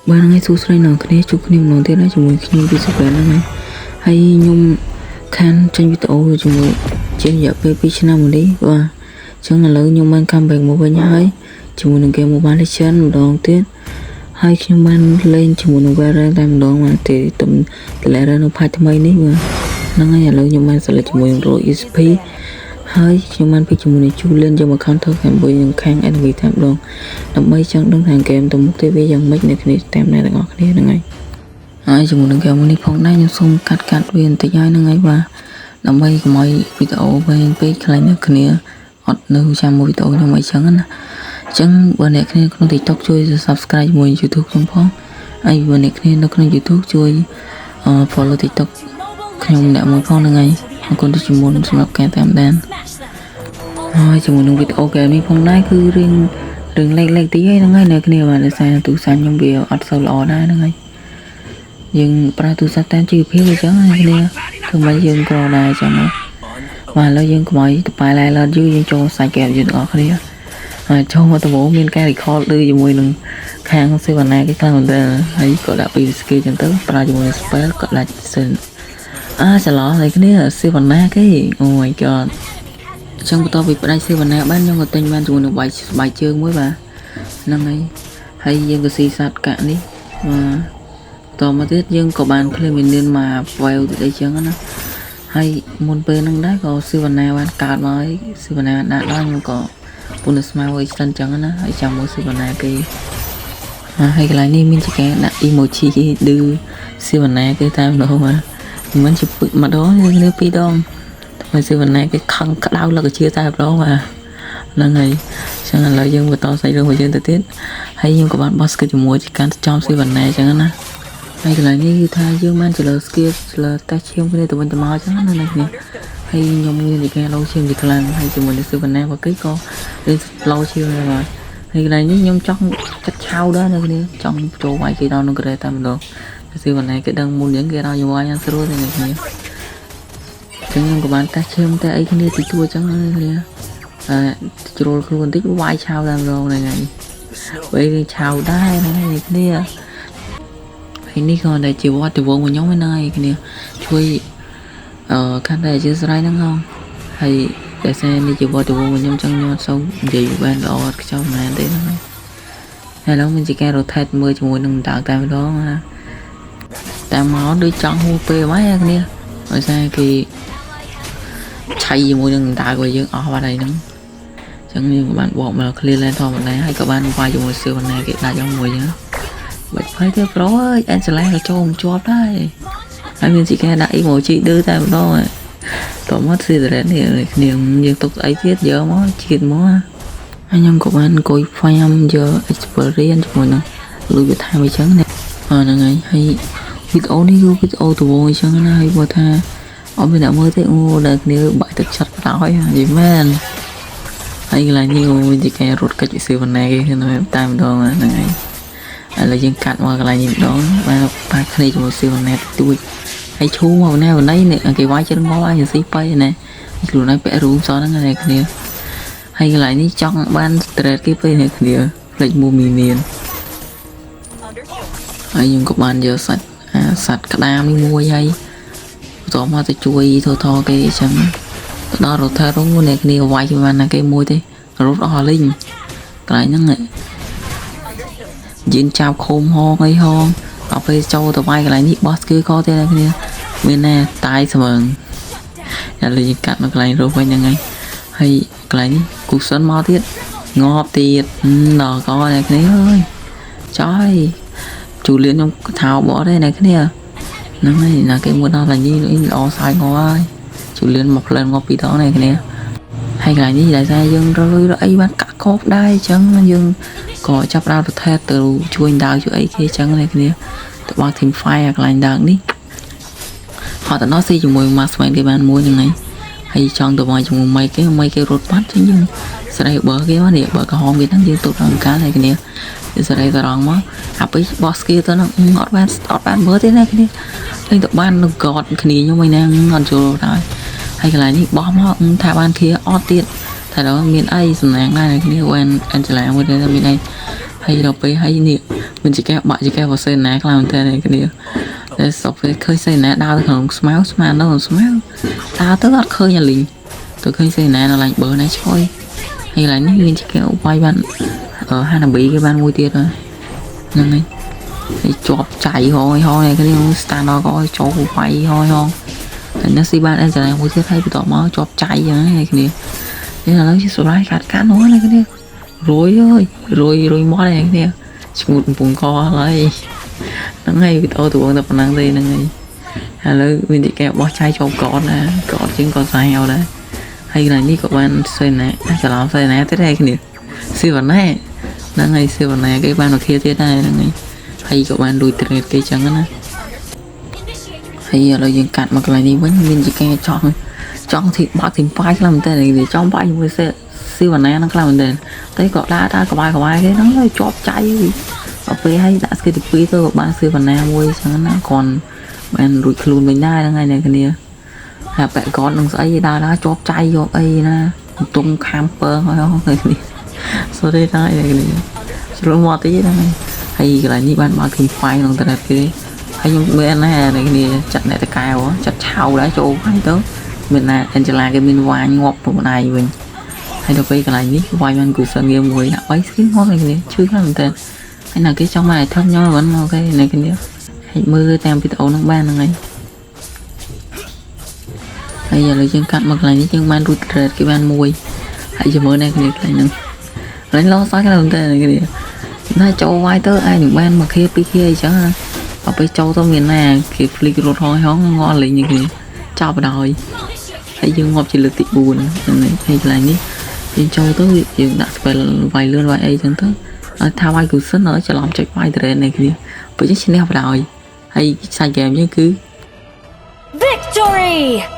បាទហ្នឹងហើយសួស្តីអ្នកគ្នាជួបគ្នាម្ដងទៀតហើយជាមួយខ្ញុំពីសុភ័ណ្ឌហ្នឹងហើយហើយខ្ញុំខានចេញវីដេអូជាមួយជារយៈពេល2ឆ្នាំមកនេះបាទអញ្ចឹងឥឡូវខ្ញុំបាន comeback មកវិញហើយជាមួយនឹង game Mobile Legends ម្ដងទៀតហើយខ្ញុំបានលេងជាមួយនឹង Valorant តែម្ដងបាទទេទំតម្លែនៅផាច់ថ្មីនេះបាទហ្នឹងហើយឥឡូវខ្ញុំបាន select ជាមួយនឹង Role EXP ហើយខ្ញុំបាន pick ជាមួយនឹង Julian យកមក counter ខាងមួយនឹងខាង enemy តែម្ដងដើម្បីចង់ដឹងថាហ្គេមទៅមុខទេវាយ៉ាងម៉េចអ្នកគ្នាតាមអ្នកទាំងអស់គ្នាហ្នឹងហើយហើយជាមួយនឹងហ្គេមនេះផងដែរខ្ញុំសូមកាត់កាត់វាបន្តិចហើយហ្នឹងហើយបាទដើម្បីកុំឲ្យវីដេអូវែងពេកខ្លាចអ្នកគ្នាអត់នៅចាំមើលវីដេអូខ្ញុំអីចឹងណាអញ្ចឹងបើអ្នកគ្នាក្នុង TikTok ជួយ Subscribe ជាមួយ YouTube ខ្ញុំផងហើយបើអ្នកគ្នានៅក្នុង YouTube ជួយ follow TikTok ខ្ញុំម្នាក់មួយផងហ្នឹងហើយអរគុណទៅជាមុនសម្រាប់ការតាមដានហើយជាមួយនឹងវីដេអូហ្គេមនេះផងដែរគឺរៀងរឿងលេខលេខតិចហ្នឹងហើយអ្នកគ្នាបាទដោយសារទូរស័ព្ទខ្ញុំវាអត់សូវល្អដែរហ្នឹងហើយយើងប្រើទូរស័ព្ទតាមជីវភាពអញ្ចឹងអ្នកគ្នាធ្វើម៉េចយើងក្រដែរអញ្ចឹងណាបាទឥឡូវយើងកុំឲ្យតប៉ែឡែឡត់យូរយើងចូលសាច់ហ្គេមយើងទាំងអស់គ្នាហើយចូលមកដំបូងមានការ recall ឌឺជាមួយនឹងខាងសេវ៉ាណាគេខ្លាំងមែនតើហើយក៏ដាក់ពី skill ចឹងទៅប្រើជាមួយនឹង spell ក៏ដាច់សិនអាច្រឡំតែគ្នាសេវ៉ាណាគេ Oh my god អញ្ចឹងបន្ទាប់ពីផ្ដាច់សេវ៉ាណាបានខ្ញុំក៏ទិញបានជាមួយនឹងបាយស្បែកជើងមួយបាទហ្នឹងហើយហើយយើងក៏ស៊ីសត្វកាក់នេះបាទបន្តមកទៀតយើងក៏បាន clear minion មក wave ទៀតអីចឹងណាហើយមុនពេលហ្នឹងដែរក៏សេវ៉ាណាបានកើតមកហើយសេវ៉ាណាដាក់ដល់ខ្ញុំក៏ពុនស្មៅអីសិនចឹងណាហើយចាំមើលសេវ៉ាណាគេហើយកន្លែងនេះមានជាការដាក់ emoji ឌឺសេវ៉ាណាគេតែម្ដងបាទមិនជាម្ដងទេពីរដងធ្វើសេវ៉ាណាគេខឹងក្តៅលកជាតែម្ដងបាទហ្នឹងហើយចឹងឥឡូវយើងបន្តសាច់រឿងរបស់យើងទៅទៀតហើយខ្ញុំក៏បានបោះ skill ជាមួយកាន់ចំសេវ៉ាណាចឹងណាហើយកន្លែងនេះគឺថាយើងបានចលើ skill ចលើតេស្តឈាមគ្នាទៅវិញទៅមកចឹងណាអ្នកគ្នាហើយខ្ញុំមានតែការលោឈាមជាខ្លាំងហើយជាមួយនឹងសេវ៉ាណារបស់គេក៏លេងលោឈាមដែរបាទហើយកន្លែងនេះខ្ញុំចង់កាត់ឆៅដែរអ្នកគ្នាចង់ចូលវាយគេដល់ក្នុងក្រែតែម្ដងសេវ៉ាណាគេដឹងមុនយ៉ាងគេដល់យកវាយស្រួលទេអ្នកគ្នាចឹងខ្ញុំក៏បានតេស្តឈាមតែអីគ្នាតិចតួចចឹងណាគ្នាអឺជ្រុលខ្លួនបន្តិចវាយឆៅតែម្ដងហ្នឹងហើយពេលគេឆៅដែរហ្នឹងហើយគ្នាហើយនេះក៏តែជាវត្តវងរបស់ខ្ញុំហ្នឹងហើយគ្នាជួយអឺកាន់តែអធិស្ឋានហ្នឹងហងហើយតែសារនេះជាវត្តវងរបស់ខ្ញុំចឹងខ្ញុំអត់សូវនិយាយបានល្អអត់ខ្ចោះប៉ុន្មានទេហ្នឹងហើយហើយឡូវមានជាការ rotate មើលជាមួយនឹងដើតែម្ដងណាតាមមកដូចចង់ហួពេលហ្មងគ្នាដោយសារគេឆៃជាមួយនឹងដើរបស់យើងអស់បាត់ហើយហ្នឹងចឹងយើងក៏បានបកមក clear lane ធម្មតាហើយក៏បានវាយជាមួយសឿវណ្ណាគេដាច់យ៉ាងមួយចឹងបាច់ភ័យទេប្រូអើយអែនចលាក៏ចូលមិនជាប់ដែរហើយមានជីកែដាក់ emoji ឌឺតែម្ដងតមកស៊ីតរ៉េតនេះគ្នាយើងទុកស្អីទៀតយកមកជាតិមកហើយខ្ញុំក៏បានអង្គុយ farm យក experience ជាមួយនឹងលុយបន្ថែមអីចឹងណាហ្នឹងហើយហើយវីដេអូនេះគឺវីដេអូដំបូងអីចឹងណាហើយបើថាអត់មានអ្នកមើលទេអូដល់គ្នាបាក់ទឹកចិត្តបណ្ដោយនិយាយមែនហើយកន្លែងនេះមានជាការរត់កិច្ចសេវណាគេតែម្ដងហ្នឹងហើយឥឡូវយើងកាត់មកកន្លែងនេះម្ដងបានប៉ះគ្នាជាមួយសេវណាទួចហើយឈូមកណាវណីនេះគេវាយចិត្តងាប់ហើយស៊ីបៃណាខ្លួនឯងពាក់រូមសោះហ្នឹងណាគ្នាហើយកន្លែងនេះចង់បាន straight គេពេកអ្នកគ្នាផ្លេចមួយមីនៀនហើយខ្ញុំក៏បានយកសាច់អាសัตว์ក្តាមនេះមួយហើយបន្ទាប់មកទៅជួយថថគេអញ្ចឹងទៅដល់រថែរុងអ្នកគ្នាវាយបានណាគេមួយទេរត់អស់លីងកន្លែងហ្នឹងយិនចាប់ខុំហងអីហងដល់ពេលចូលទៅវាយកន្លែងនេះបោះស្គីកទេអ្នកគ្នាមានណាតាយស្មើងឥឡូវយើងកាត់មកកន្លែងរស់វិញហ្នឹងហើយហើយកន្លែងនេះគូសិនមកទៀតងាប់ទៀតដល់កអ្នកគ្នាអើយចយជូលៀនខ្ញុំថោបអត់ទេអ្នកគ្នាហ្នឹងហើយណាគេមួយដល់តែនេះល្អសើចងាប់ហើយជូលៀនមកផ្លែនងាប់ពីរដងអ្នកគ្នាហើយកន្លែងនេះដោយសារយើងរលុយរអីបានកាក់កបដែរអញ្ចឹងយើងក៏ចាប់ដើមប្រថេតទៅជួយដាវជួយអីគេអញ្ចឹងអ្នកគ្នាទៅបើក team fight អាកន្លែងដាវនេះហត់ទៅដល់ស៊ីជាមួយ marksman គេបានមួយហ្នឹងហើយហើយចង់ទៅវាយជាមួយម៉ៃគេម៉ៃគេរត់បាត់ចឹងយើងស្រីបើគេមកនេះបើក្រហមគេហ្នឹងយើងទុកដល់កាលហើយគ្នាស្រីតរងមកអាពេលបោះ skill ទៅហ្នឹងអត់បានអត់បានមើលទេណាគ្នាលេងទៅបាននឹងកតគ្នាខ្ញុំឯណាអត់ចូលដែរហើយកន្លែងនេះបោះមកថាបានគ្នាអត់ទៀតថាដល់មានអីសំណាងដែរគ្នាបានអញ្ចឡាមួយដែរមានអីហើយដល់ពេលហើយនេះ មិនជាកែបាក់ជាកែបើសេណាខ្លាំងមែនតើអ្នកគ្នាតែសពពេលឃើញសេណាដើរទៅក្នុងស្មៅស្មាននៅក្នុងស្មៅដើរទៅអត់ឃើញអាលីងទៅឃើញសេណានៅឡើងបើណៃឆ្អុយហើយកន្លែងនេះមានជាកែវាយបានអឺហាណាប៊ីគេបានមួយទៀតហ្នឹងហើយហើយជាប់ចៃហងហងនេះគ្នា stand ដល់ក៏ចូលវាយហងហងហើយនេះស៊ីបានអេចមួយទៀតហើយបន្ទាប់មកជាប់ចៃចឹងហ្នឹងគ្នានេះឥឡូវជាសុរាយកាត់កាត់នោះណាគ្នារួយអើយរួយរួយមាត់ឯគ្នាឈ្ងូតកំពុងកហើយហ្នឹងហើយវីដេអូដំបូងតែប៉ុណ្ណឹងទេហ្នឹងហើយឥឡូវមានទីកែបោះចៃជាប់កតណាកតជាងក៏សាយអត់ដែរហើយកន្លែងនេះក៏បានសេណាច្រឡំសេណាទៀតដែរគ្នាស៊ីវ៉ាណាហ្នឹងហើយស៊ីវ៉ាណាគេបានមកខៀទៀតដែរហ្នឹងហើយហើយក៏បានលួច trade គេចឹងណាហើយឥឡូវយើងកាត់មកកន្លែងនេះវិញមានជាការចង់ចង់ធីបាក់ធីប៉ាយខ្លាំងមែនតើចង់បាយជាមួយសេស៊ីវ៉ាណាហ្នឹងខ្លាំងមែនតើតែក៏ដើរដើរក្បែរក្បែរគេហ្នឹងជាប់ចៃដល់ពេលឲ្យដាក់ skill ទី2ទៅក៏បានស៊ីវ៉ាណាមួយចឹងណាគ្រាន់បានរួចខ្លួនវិញដែរហ្នឹងហើយអ្នកគ្នាហើយបែកកននឹងស្អីដើរដើរជាប់ចៃជាប់អីណាទុំខាំពើហើយហ្នឹងគ្នា sorry ដែរអ្នកគ្នាជ្រុលមកតិចហ្នឹងហើយកន្លែងនេះបានបើក team fight ក្នុងតែគេហើយខ្ញុំមានណាអ្នកគ្នាចាត់អ្នកតកែវចាត់ឆៅដែរចូលហើយទៅមានណា Angela គេមានវាញងាប់ខ្លួនឯងវិញហើយដល់ពេលកន្លែងនេះវាយបានគូសិនគេមួយដាក់3 skill ងាប់អ្នកគ្នាឈឺខ្លាំងមែនតើហើយណាគេចង់មក item ខ្ញុំវិញ OK អ្នកគ្នាហើយមើលតាមវីដេអូហ្នឹងបានហ្នឹងហើយហើយឥឡូវយើងកាត់មកកន្លែងនេះយើងបានរួច trade គេបានមួយហើយជាមួយអ្នកគ្នាកន្លែងហ្នឹងកន្លែងលោសាច់ខ្លាំងមែនតើអ្នកគ្នាណាចូលវាយទៅឯងនឹងបានមួយខៀពីរខៀអីចឹងណាដល់ពេលចូលទៅមានណាគេ flick រត់ហងហងងល់លេងនេះគ្នាចប់បណ្ដោយហើយយើងងាប់ជាលើកទី4ហ្នឹងហើយហើយកន្លែងនេះយើងចូលទៅយើងដាក់ spell វាយលឿនវាយអីចឹងទៅឲ្យថាវាយគូសិនច្រឡំចុចវាយ train នេះគ្នាពេលចឹងឈ្នះបណ្ដោយហើយសាច់ហ្គេមយើងគឺ Victory!